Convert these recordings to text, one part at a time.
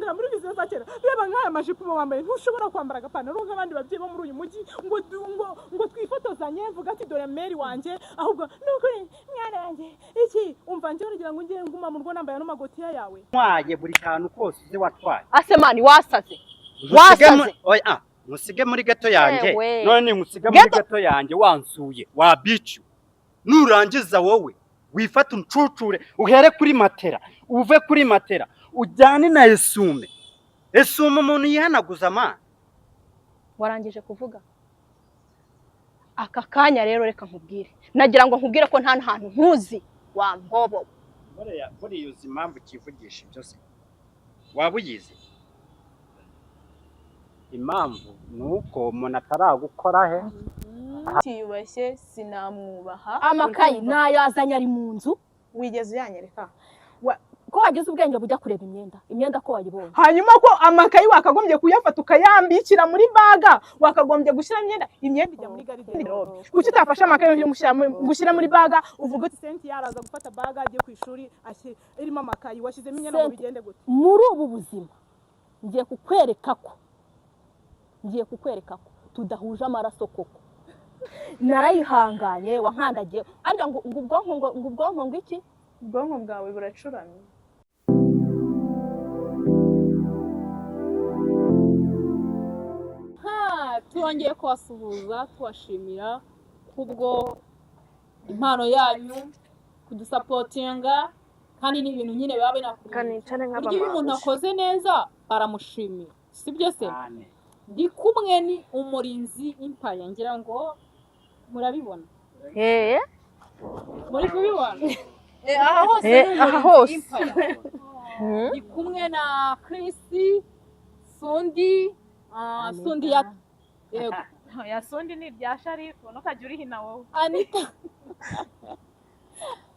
Ugendera muri vision za kera. Reba nk'aya majipo uba wambaye, ntushobora kwambara agapantaro nk'abandi babyeyi bo muri uyu mujyi ngo twifotozanye, mvuga ati dore meri wanjye. Ahubwo ni ukuri mwana wanjye, iki umva njye uragira ngo njye nguma mu rugo nambaye ano magotiya yawe? Ntwaye buri kantu kose uzi watwaye. Ase man, wasaze? Nkusige Wasaze. Oya, nkusige muri ghetto yanjye. Ewe. None nkusige muri Ghetto? ghetto yanjye wansuye wa bicu, nurangiza wowe wifate uncucure, uhere kuri matera, uve kuri matera ujyane na essuie-main. Essuie-main umuntu yihanaguza, man. Warangije kuvuga aka kanya rero, reka nkubwire, nagira ngo nkubwire ko nta hantu nkuzi wa mbobo. Buriya buriya uzi impamvu ukivugisha ibyo se? Waba uyizi? Impamvu ni uko umuntu ataragukora he. Tiyubashye, sinamwubaha. Amakayi nayazanye, ari mu nzu. Wigeze uyanyereka? Ko wagize ubwenge bujya kureba imyenda, imyenda ko wayibonye? Hanyuma ko amakayi wakagombye kuyafata ukayambikira muri bag, wakagombye gushyira imyenda ijya muri garde-robe. Kuki utafashe amakayi yo gushyira muri bag, uvuga uti senti yaraza gufata bag agiye ku ishuri, irimo amakayi, washyizemo imyenda ngo Senti. bigende gute? Muri ubu buzima ngiye kukwereka ko tudahuje amaraso koko. Narayihanganye, wankandagiye ariko ngo ubwonko ngo ubwonko ngo iki? Ubwonko bwawe buracuramye. Ha, twongeye kubasuhuza, tubashimira kubwo impano yanyu kudusupportinga, kandi ni ibintu nyine biba binakuriye. Burya iyo umuntu akoze neza baramushimira, sibyo se? Cyane. Ndi kumwe ni Umurinzi Empire, ngira ngo murabibona, muri kubibona. Aha hose ni Aha Umurinzi hose. Empire. Ndi kumwe na Chris Sundi, Sundi ya, yego. Ya Sundi ni irya Sharifu, ntukajya urihina wowe.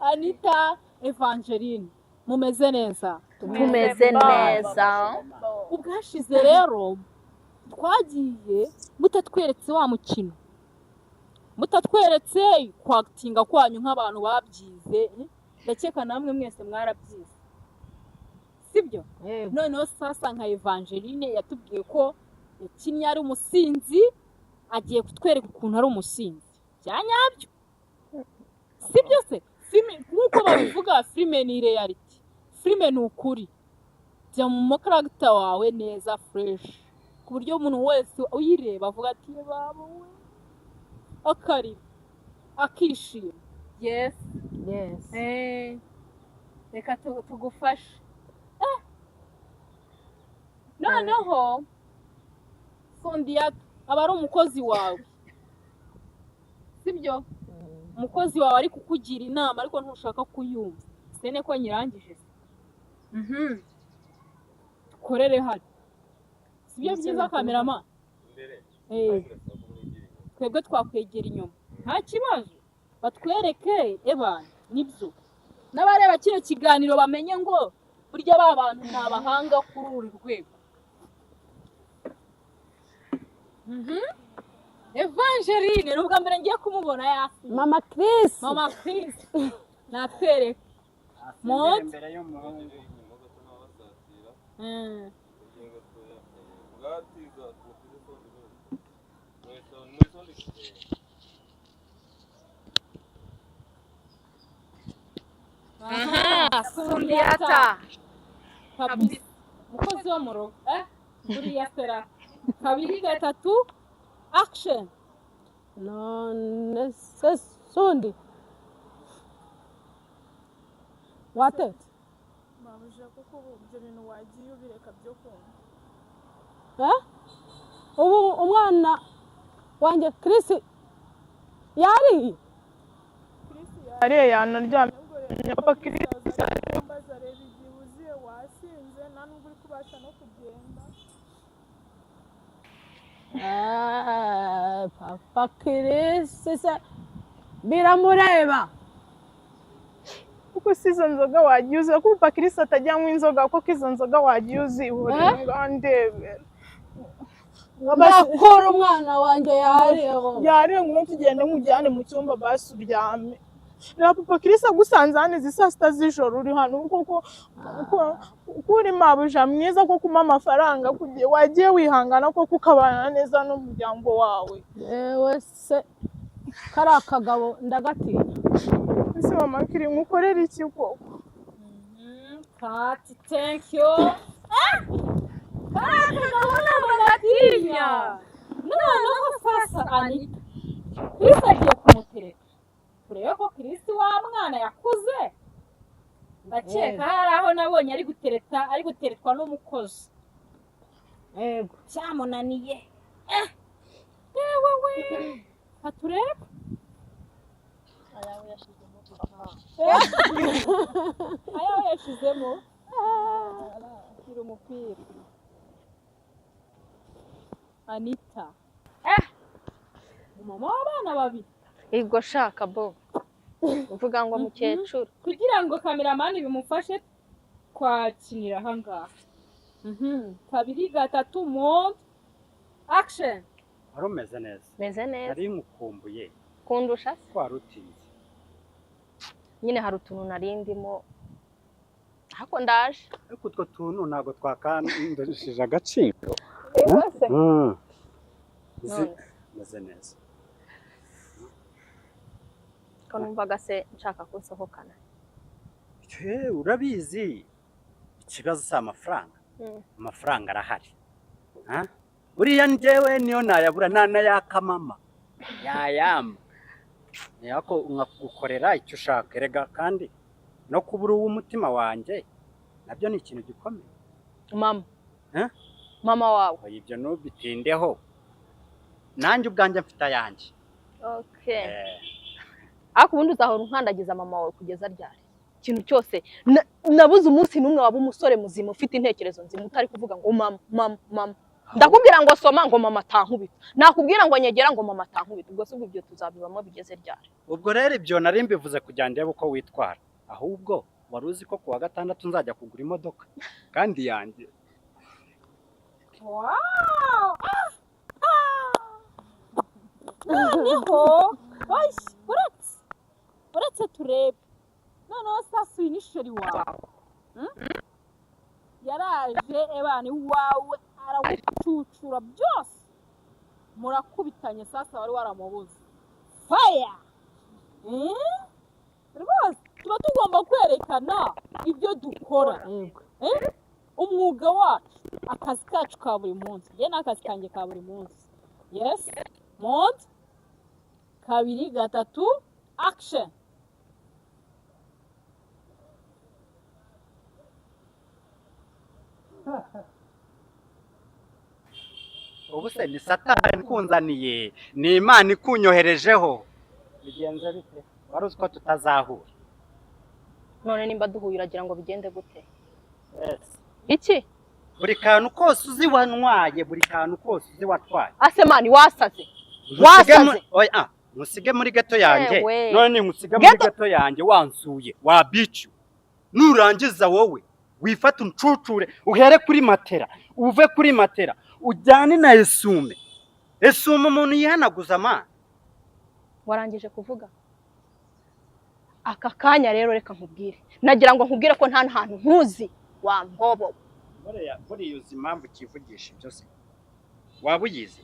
Anita Evangeline, mumeze neza? Tumeze neza. Ubwashize rero twagiye mutatweretse wa mukino, mutatweretse kwactinga kwanyu nk'abantu babyize. Ndakeka namwe mwese mwarabyize, sibyo? Noneho sasa nka Evangeline yatubwiye ko yakinnye ari umusinzi, agiye kutwereka ukuntu ari umusinzi bya nyabyo, sibyo se? Filime nk'uko babivuga, filime ni reality, filime ni ukuri. Jya mu makaragita wawe neza fresh, ku buryo umuntu wese uyireba avuga ati baba we, akarira akishima. Yes. Yes. Reka tugufashe. Noneho Sondiya aba ari umukozi wawe, sibyo? Umukozi wawe ari kukugira inama ariko ntushaka kuyumva. Scène ko nyirangije se? Dukorere hano, sibyo byiza, cameraman? Twebwe twakwegera inyuma, nta kibazo, batwereke ebana nibyo, n'abareba kino kiganiro bamenye ngo burya ba bantu ni abahanga kuri uru rwego. Evangeline ni ubwa mbere ngiye kumubona yasi. Mama Chris. Mama Chris natwereke. Asindira Mot. imbere y'umuhungu. Aha, Sundiata. Kabisa. Umukozi wo mu rugo. Buriya sera. Kabiri, gatatu, action. None se Sundi, watetse? Mabuja, kuko ubu ibyo bintu wagiye ubireka byo kumva. Eh? Ubu umwana wanjye Chris yariye? Yariye, yanaryamye. Papa Chris. Mbaza, reba igihe uziye wasinze, nta nubwo uri kubasha no kugenda. Papa Chris se biramureba? Kuko si izo nzoga wagiye uzi, kuko papa Chris atajya anywa inzoga, kuko izo nzoga wagiye uzihorera. Eh? Ngaho ndebera. Ndakora, umwana wanjye yariye? Yariye, ngo tugende nkujyane mu cyumba basi uryame. Reba papa Chris agusanze hano izi saa sita z'ijoro uri hano koko, ko uri mabuja mwiza ko kuma amafaranga kugiye wagiye wihangana koko ukabana neza n'umuryango wawe. Yewe se kariya kagabo ndagatinya. Ese mama Chris nkukorera iki koko? Cut, thank you. Kariya kagabo ntabwo gatinya. Noneho sasa Anita, Chris agiye kumutereta, turebe ko Chris wa mwana yakuze. Ndakeka hari aho nabonye ari gutereta, ari guteretwa n'umukozi. Yego. Cyamunaniye. Yewe we, katurebe. Ayawe yashizemo. Ayawe yashizemo. Shyira umupira. Anita, umama w'abana babiri. Ego shaka bo uvuga ngo mukecuru. Kugira ngo cameraman bimufashe twakinira ahangaha. Kabiri, gatatu, mode, action. Wari umeze neza? Meze neza. Nari nkukumbuye. Kundusha se? Wari utinze. Nyine hari utuntu nari ndimo, ariko ndaje. Ariko utwo tuntu ntabwo twakandishije agaciro. Ego se. Nzi- Meze neza. Ko numvaga se nshaka kunsohokana? Urabizi ikibazo si amafaranga. Amafaranga arahari. Ha? Uriya njyewe niyo nayabura nanayaka mama yayama yako nkagukorera icyo ushaka erega, kandi no kubura uw'umutima wanjye nabyo ni ikintu gikomeye. Mama. Eh? Mama wawe. Oya, ibyo ntubitindeho, nanjye ubwanjye mfite ayanjye. Okay. Ariko ubundi uzahora unkandagiza mama wawe kugeza ryari? Ikintu cyose nabuze umunsi n'umwe waba umusore muzima ufite intekerezo nzima utari kuvuga ngo mama, mama, mama. Ndakubwira ngo soma ngo mama atankubita, nakubwira ngo nyegera ngo mama atankubita. Ubwo se ubwo ibyo tuzabibamo bigeze ryari? Ubwo rero ibyo nari mbivuze kugira ngo ndebe uko witwara. Ahubwo wari uzi ko kuwa gatandatu nzajya kugura imodoka kandi yanjye? Wow! Noneho oya, uretse turebe noneho sasa uyu ni chéri wawe. Yaraje ebana iwawe arawucucura byose, murakubitanye. Sasa wari waramubuze faya. Rwose tuba tugomba kwerekana ibyo dukora. Yego. Eh? Umwuga wacu, akazi kacu ka buri munsi. Njye ni akazi kanjye ka buri munsi. Yes, mode, kabiri, gatatu, action. Ubu se ni Satani ikunzaniye, ni Imana ikunyoherejeho, bigenze bite? Wari uzi ko tutazahura? None nimba duhuye uragira ngo bigende gute? Yes. Iki? Buri kantu kose uzi wantwaye, buri kantu kose uzi watwaye. Ase man, wasaze. Nkusige Wasaze. Oya, nkusige muri ghetto yanjye. Ewe. None nkusige muri Ghetto? ghetto yanjye wansuye wa bitch. Nurangiza wowe wifate uncucure uhere kuri matera, uve kuri matera ujyane na essuie-main. Essuie-main umuntu yihanaguza man. Warangije kuvuga? Aka kanya rero reka nkubwire, nagira ngo nkubwire ko nta hantu nkuzi wa mbobo. Buriya buriya uzi impamvu ukivugisha ibyo se? Waba uyizi?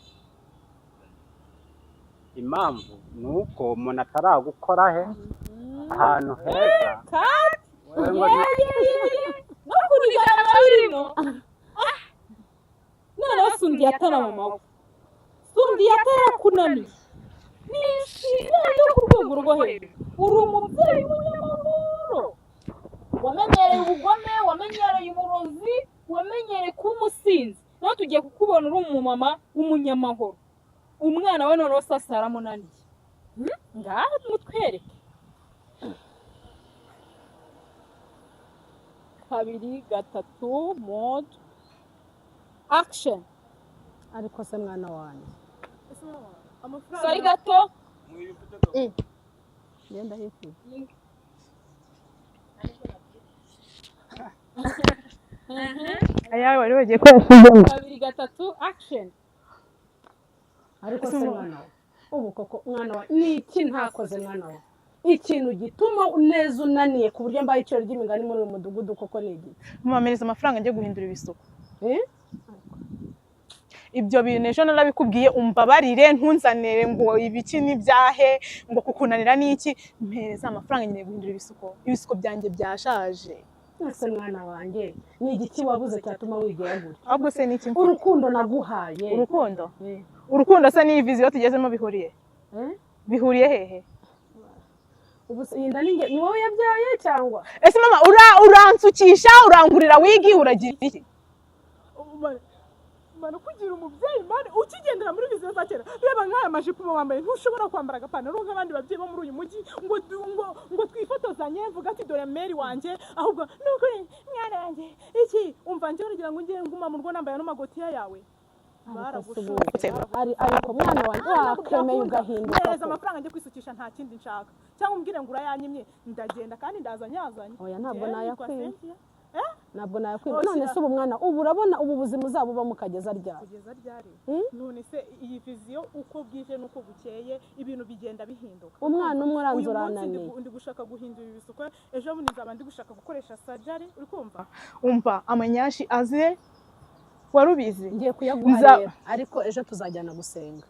Impamvu ni uko umuntu ataragukora he ahantu heza. Wowe ngo No kunigana birimo. Noneho sundi yatara mama we, sundi yatarakunaniye, ni inshingano yo ku rwego rwo hejuru. Uri umubyeyi w'umunyamahoro, wamenyereye ubugome, wamenyereye uburozi, wamenyereye kuba umusinzi. Noneho tugiye kukubona uri umumama w'umunyamahoro. Umwana we noneho sasa yaramunaniye. Ngaho mutwereke. Kabiri, gatatu, mode, action. Ariko se mwana wanjye? Sorry gato. Ngenda hifuza. Ayawe wari wagiye ko yashizemo. Kabiri, gatatu, action. Ariko se mwana wawe, ubu koko mwana wawe, ni iki ntakoze mwana wawe? Ikintu gituma neza unaniye ku buryo mbaye iciro ry'imigani muri uyu mudugudu koko ni igiki? Mumampereza amafaranga njye guhindura ibisuko. Eh? Ibyo bintu ejo narabikubwiye, umbabarire, ntunzanire ngo ibiki n'ibyahe, ngo kukunanira n'iki. Mpereza amafaranga, ngiye guhindura ibisuko, ibisuko byanjye byashaje. Ese mwana wanjye, ni igiki wabuze cyatuma wigira gutya? Ahubwo se ni iki mfite? Urukundo naguhaye. Urukundo? Eh. Urukundo se n'iyi vision tugezemo bihuriye? Eh? Bihuriye hehe? Ubu se iyi nda ni wowe yabyaye cyangwa? Ese mama, uransukisha, urangurira wig, uragira iki? Mana, kugira umubyeyi, man, ukigendera muri vision za kera. Reba nk'aya majipo uba wambaye, ntushobora kwambara agapantaro nk'abandi babyeyi bo muri uyu mujyi ngo twifotozanye, mvuga ati dore mère wanjye. Ahubwo ni ukuri mwana wanjye iki, umva, njye uragira ngo njye nguma mu rugo nambaye ano magotiya yawe? Baragushutse. Ariko mwana wanjye, wakemeye ugahinduka Mpereza koko. amafaranga njye kwisukisha, nta kindi nshaka. Cyangwa umbwire ngo urayanyimye, ndagenda kandi ndaza nyazanye. Oya, ntabwo Njyewe nitwa nayakwima. Cynthia. Ntabwo nayakwima. Oh, None shyira. se ubu mwana, ubu urabona ubu buzima uzaba ubamo ukageza ryari? Kugeza ryari? Hmm? None se iyi vision, uko bwije n'uko bukeye ibintu bigenda bihinduka. Umwana umwe uranze Uyu munsi urananiye. ndi gushaka guhindura ibisuko, ejo bundi nzaba ndi gushaka gukoresha surgery. Uri kumva? Umva, amanyashi aze, wari ubizi? Ngiye kuyaguha rero, ariko ejo tuzajyana gusenga.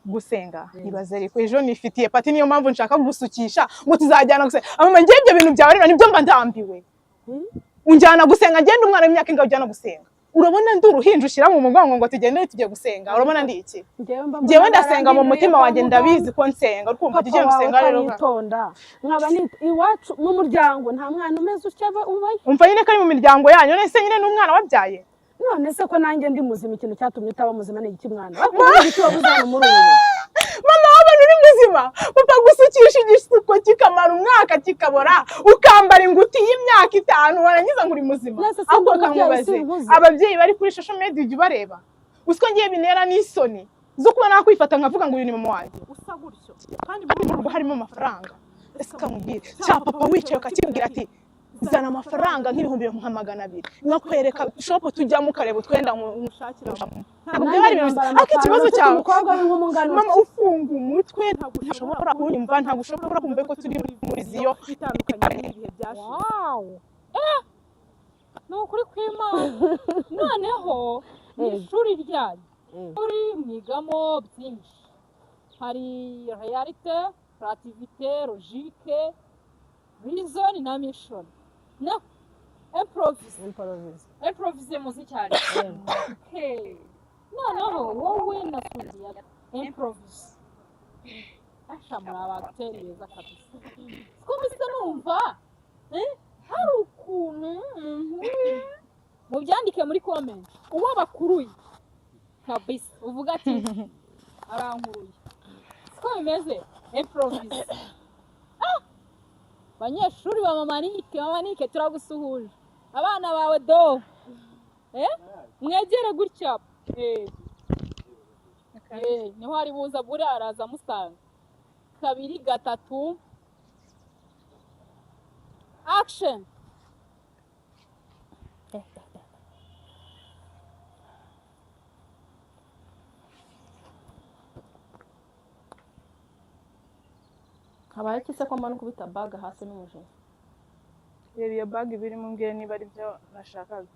Gusenga? Ibaze, ariko ejo nifitiye party, niyo mpamvu nshaka gusukisha ngo tuzajyana gusenga. Mama, njye ibyo bintu byawe rero nibyo mba ndambiwe. Hmm? Unjyana gusenga, ngenda umwana w'imyaka ingahe ujyana gusenga? Urabona ndi uruhinja ushyira mu mugongo ngo tugende tujye gusenga? Urabona ndi iki? Njyewe mba Njyewe mbona ndasenga mu barandindiriye mutima kwa wanjye, muganga. ndabizi ko nsenga. Uri kumva? Papa Tujye wawe gusenga rero. ukanitonda, nkaba iwacu mu muryango nta mwana umeze utya ubayo. Umva nyine ko ari mu miryango yanyu, none se nyine n'umwana wabyaye? None se ko nanjye ndi muzima, ikintu cyatumye utaba muzima ni igiki mwana? Bakubwira igiki wabuze hano muri ubu rugo? Mama, wabona uri muzima? Papa gusukisha igisuko kikamara umwaka kikabora, ukambara inguti y'imyaka 5, warangiza ngo uri muzima? Nese si Ahubwo ndi umubyeyi, kamubaze, sinkuze. ababyeyi bari kuri social media ujya ubareba? Uziko ngiye bintera n'isoni zo kuba nakwifata nkavuga ngo uyu ni mama wanjye usa gutyo, kandi mu rugo harimo amafaranga. Ese kamubwire cya papa wicaye ukakibwira ati zana amafaranga nk'ibihumbi nka 200, nkakwereka shop tujyamo, ukareba utwenda mushakira, ntabwo byaba ari ibintu bisa. Ariko ikibazo Mfite cyawe, umukobwa w'inkumi ungana mama, ufunga umutwe, ntabwo ushobora kunyumva, ntabwo ushobora kumva ko turi muri vision itandukanye n'ibihe byashize. Wow, ni ukuri kw'Imana. Noneho mu ishuri ryanyu, ishuri mwigamo byinshi, hari réalité, créativité, logique, reason na mission na improvise. Improvise. Improvise muzi cyane. Hey. Noneho wowe na Suzia improvise, asha muri abateri beza kabisa. Siko mpise numva hari ukuntu mubyandike muri comment uwo bakuruye kabisa, uvuga ati arankuruye. Siko bimeze? Improvise. Ah! Banyeshuri ba Mama Nike, Mama Nike, turagusuhuje, abana bawe do mwegere gutya, niho ari buza, buriya araza amusanga. Kabiri, gatatu, action! Habaye iki se ko mbona ukubita bag hasi n'umujinya? Reba iyo bag birimo, umbwire niba ari byo nashakaga.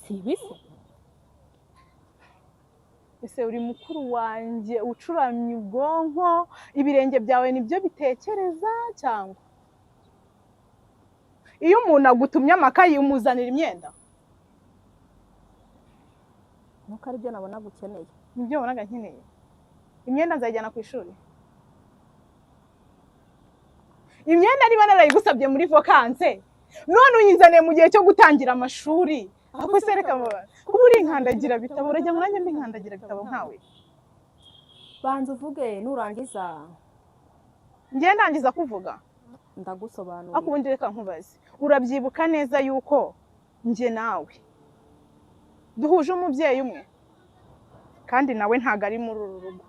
Si ibise? Ese uri mukuru wanjye ucuramye ubwonko, ibirenge byawe nibyo bitekereza? Cyangwa iyo umuntu agutumye amakayi umuzanira imyenda? Nuko aribyo nabonaga ukeneye. Nibyo wabonaga nkeneye? Imyenda nzayijyana ku ishuri? Imyenda niba narayigusabye muri vacances, none uyinzaniye mu gihe cyo gutangira amashuri. Ahubwo se reka mubaze, kuba uri inkandagira bitabo, urajya ngo nanjye mbe inkandagira bitabo nkawe? Banza uvuge, nurangiza Ngiye ndangiza kuvuga. Ndagusobanurira. Ariko ubundi reka nkubaze, urabyibuka neza yuko njye nawe duhuje umubyeyi umwe, kandi nawe ntabwo ari muri uru rugo?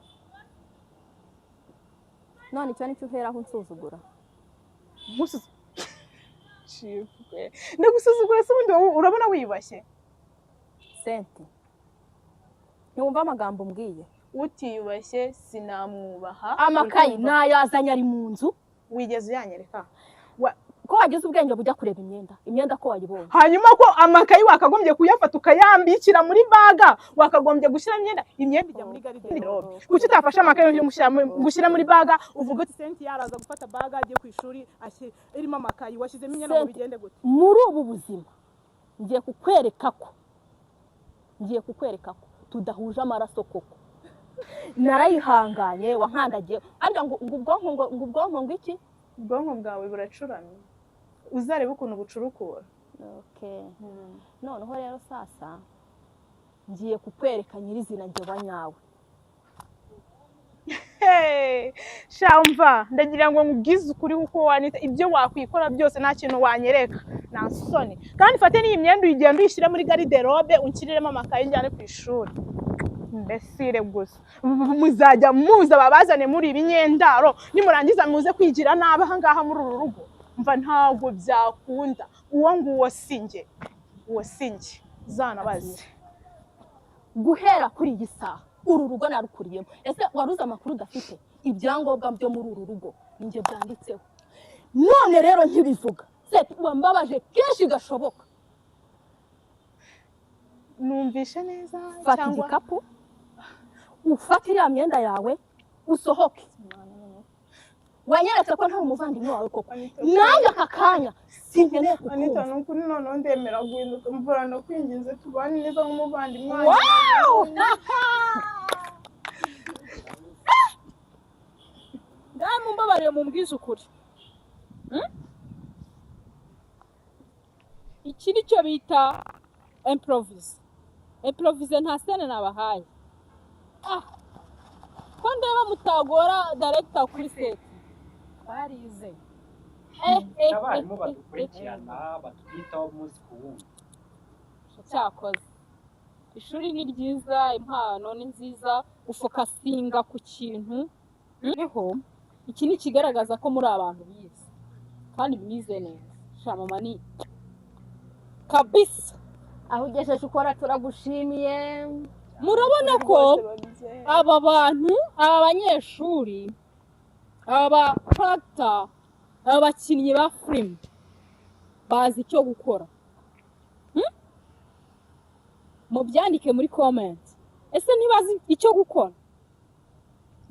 None icyo nicyo uheraho unsuzugura? Ndagusuzugura se? Ubundi wowe urabona wiyubashye? Senti, ntiwumva amagambo umbwiye? Utiyubashye sinamwubaha. Amakayi nayazanye ari mu nzu. Wigeze uyanyereka? Ko wagize ubwenge bujya kureba imyenda ko wayibonye? Hanyuma ko amakayi wakagombye kuyafata ukayambikira muri bag, wakagombye gushyira imyenda ijya muri garde-robe. Kuki utafashe amakayi gushyira muri bag, uvuga uti Senti yaraza gufata bag agiye ku ishuri irimo amakayi, washyizemo imyenda ngo bigende gute? Muri ubu buzima ngiye kukwereka ko tudahuje amaraso koko. Narayihanganye, wankandagiye ariko ngo ubwonko ngo iki? Ubwonko bwawe buracuramye, uzarebe ukuntu bucurukura. Okay. Noneho rero sasa ngiye kukwereka nyirizina njye wa nyawe. Hey, shamva ndagira ngo nkubwize ukuri kuko wanita ibyo wakwikora byose nta kintu wanyereka, nta soni. Kandi fate n'iyi myenda uyigenda uyishyira muri garde-robe, unshyiriremo amakayi njyane ku ishuri. Mbesire gusa muzajya muza babazane muri ibinyendaro, nimurangiza muze kwigira nabi aha ngaha muri uru rugo. Mva ntabwo byakunda, uwo nguwo sinjye, uwo sinjye zanabaze. Guhera kuri iyi saha uru rugo narukuriyemo. Ese waruze amakuru udafite? Ibyangombwa byo muri uru rugo ninjye byanditseho. None rero nkibivuga, Seti, wambabaje kenshi gashoboka. Numvishe neza? Fata igikapu, ufate iriya myenda yawe, usohoke. Wanyeretse ko nta umuvandimwe wawe koko. Nanjye aka kanya sinkeneye kukumva. Anita, nukuri noneho ndemera guhinduka, mvura ndakwinginze tubane neza nk'umuvandimwe wanjye. Ndamumbabariye mumbwize ukuri. Iki ni cyo bita improvise. Improvise nta sene nabahaye. Ko ndeba mutagora director kuri set. Barize. Abarimu badukurikirana batwitaho umunsi ku wundi. Cyakoze. Ishuri ni ryiza, impano ni nziza, ufokasinga ku kintu. Niho iki ni kigaragaza ko muri abantu bize kandi bize neza. Sha mama ni kabisa. Aho ugejeje ukora turagushimiye. Murabona ko aba bantu, aba banyeshuri, aba character, aba bakinnyi ba film bazi icyo gukora. Mubyandike muri comment. Ese ntibazi icyo gukora?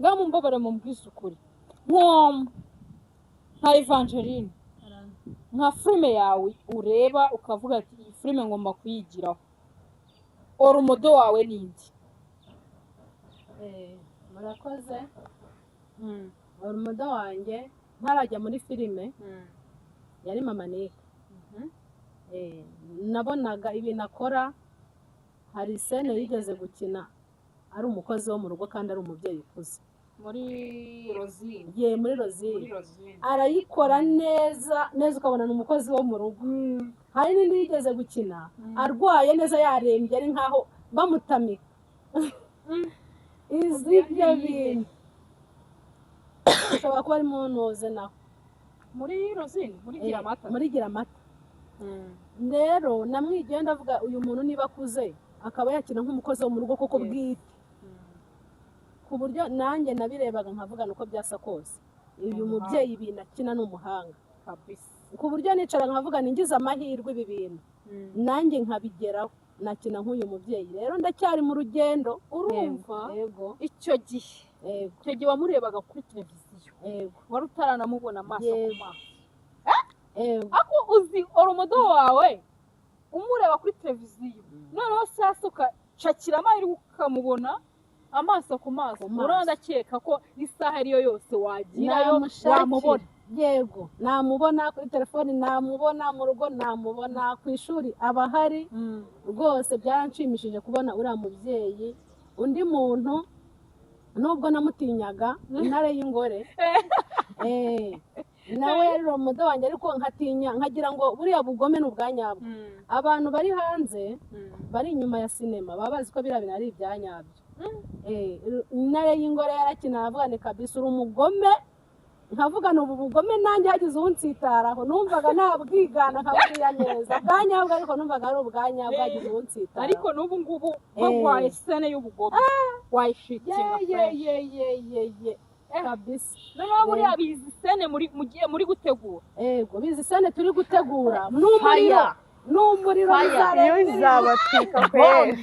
Ngamumbabare mumbwize ukuri. Nka Evangeline, nka filime yawe ureba ukavuga ati iyi filime ngomba kuyigiraho, orumodo wawe nindi? Murakoze. Orumodo wanjye ntarajya muri filime yari Mama Nika. Nabonaga ibintu akora. Hari sene yigeze gukina ari umukozi wo mu rugo kandi ari umubyeyi ukuze muri Rosine. Ye, muri Rosine arayikora neza neza, ukabona ni umukozi wo mu rugo. Hari n'indi yigeze gukina arwaye neza, yarembye, ari nkaho bamutamika. Izi ibyo bintu ushobora kuba ari mu ntuze naho muri Rosine, muri Giramata. Muri Giramata. Rero namwigiye ndavuga uyu muntu niba akuze akaba yakina nk'umukozi wo mu rugo koko bwite, ku buryo nanjye nabirebaga nkavuga uko byasa kose uyu mubyeyi ibintu akina ni umuhanga kabisa. Ku buryo nicara nkavuga ningize amahirwe ibi bintu nanjye nkabigeraho, nakina nk'uyu mubyeyi. Rero ndacyari mu rugendo. Urumva icyo gihe, icyo gihe wamurebaga kuri televiziyo, wari utaranamubona amaso ku maso. Ako uzi orumodo wawe umureba kuri televiziyo, noneho sasa ukacakira amahirwe ukamubona amaso ku maso, urandakeka ko isaha ariyo yose wagirayo wamubona. Yego, namubona kuri telefoni, namubona mu rugo, namubona ku ishuri, aba ahari rwose. Byaranshimishije kubona uriya mubyeyi. Undi muntu nubwo namutinyaga, intare y'ingore, nawe yari umudo wanjye, ariko nkatinya nkagira ngo buriya bugome ni ubwa nyabwo. Abantu bari hanze bari inyuma ya sinema baba bazi ko biriya bintu ari ibya nyabyo. Intare y'ingore yarakina aravuga ni kabisa uri umugome, Nkavuga ubu bugome nanjye hagize unsitaraho, numvaga nabwigana nkaburiya neza bwa nyabwo, ariko numvaga ari ubwa nyabwo hagize unsitaraho. Ariko n'ubu ngubu bagwaye scene y'ubugome wayishitinga ye ye ye ye ye kabisa. Noneho buriya bizi scene muri mugiye muri gutegura. Yego, bizi scene turi gutegura n'umuriro n'umuriro izabatwika kweli.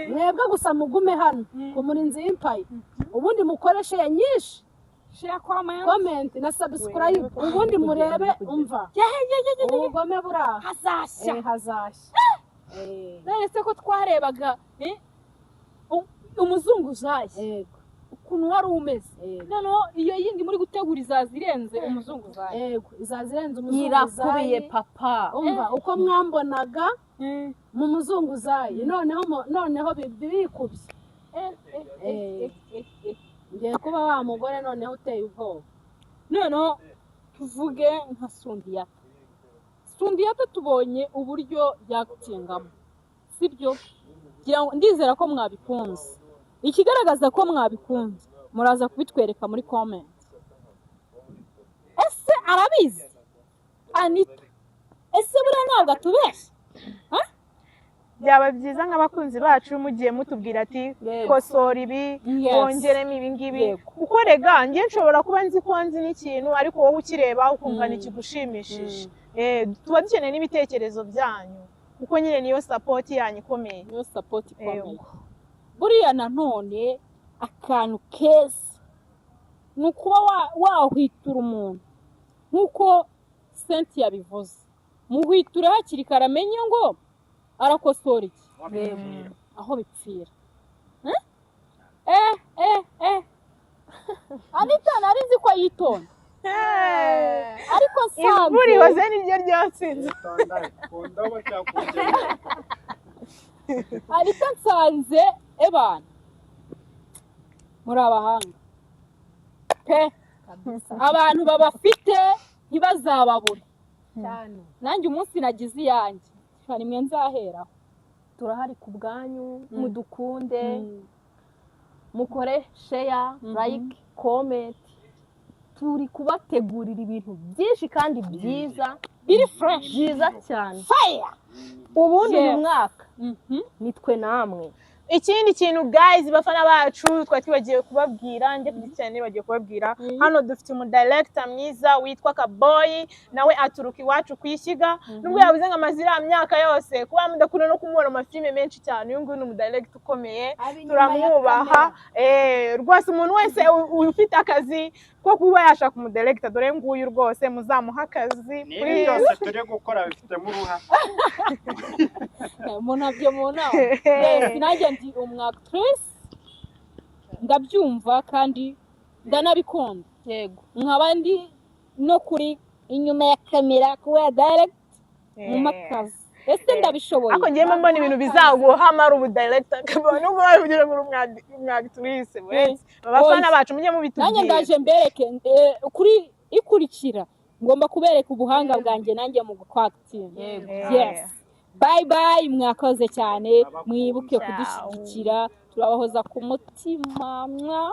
Mwebwe gusa mugume hano ku Murinzi Empire, ubundi mukoreshe ya nyinshi, share, comment, comment na subscribe, ubundi murebe umva ubugome buraha hazashya hazashya. None se ko twarebaga umuzunguzayi ukuntu wari umeze, noneho iyo yindi muri gutegura izazirenze umuzunguzayi. Yego, izazirenze umuzunguzayi irakubiye papa. Umva uko mwambonaga mu muzunguzayi, noneho bikubye. Ngiye kuba wa mugore noneho uteye ubwoba. Noneho tuvuge nka Sundiyata. Sundiyata tubonye uburyo yagutingamo, sibyo? Ndizera ko mwabikunze. Ikigaragaza ko mwabikunze muraza kubitwereka muri comment. Ese arabizi Anita? Ese buriya ntabwo atubeshya? Byaba byiza nk'abakunzi bacu mugiye mutubwira ati kosora ibi, wongeremo ibi ngibi, kuko rega njye nshobora kuba nzi ko nzi n'ikintu ariko wowe ukireba ukumva nikigushimishije. Tuba dukeneye n'ibitekerezo byanyu kuko nyine niyo support yanyu ikomeye. Niyo support ikomeye. Buriya nanone akantu keza ni ukuba wahwitura umuntu nk'uko Senti yabivuze, muhwiture hakiri kare amenye ngo arakosora iki aho bipfira. Anita nari nzi ko yitonda, ariko nsanze imvura ihoze niryo ryatsinze. Anita nsanze ebana muri abahanga pe, abantu babafite ntibazababure. Nanjye umunsi nagize iyanjye nimwe nzaheraho. Turahari ku bwanyu, mudukunde, mukore share, like, comment. Turi kubategurira ibintu byinshi kandi byiza, biri fresh, byiza cyane. Fire! Ubundi uyu mwaka nitwe namwe. Ikindi kintu guys, bafana bacu twari twibagiye kubabwira, njye ku cyane bagiye kubabwira, hano dufite umu director mwiza witwa Kaboyi, nawe aturuka iwacu kwishyiga, nubwo yabuze ngo amazira myaka yose kuba mudakunda no kumubona amafilme menshi cyane, uyu nguyu ni umu director ukomeye, turamwubaha. Rwose umuntu wese ufite akazi ko kuba yashaka umu director, dore nguyu rwose muzamuha akazi. Ni byose turi gukora bifitemo uruhare. Munabyo mu nama. Yes, nanjye ndi umwactress, ndabyumva kandi ndanabikunda. Yego, nkaba ndi no kuri inyuma ya kamera kuba direct mu makazi. Ese ndabishoboye? Ariko ngiye mbona ibintu bizaguha mara ubu director kabona nubwo babigira ngo umwactress wese. Abafana bacu mujye mubitubwira. Nanjye ndaje mbereke kuri ikurikira, ngomba kubereka ubuhanga bwanjye nanjye mu kwacting. Yes. Bye bye, mwakoze cyane, mwibuke kudushyigikira, turabahoza ku mutima. Mwa.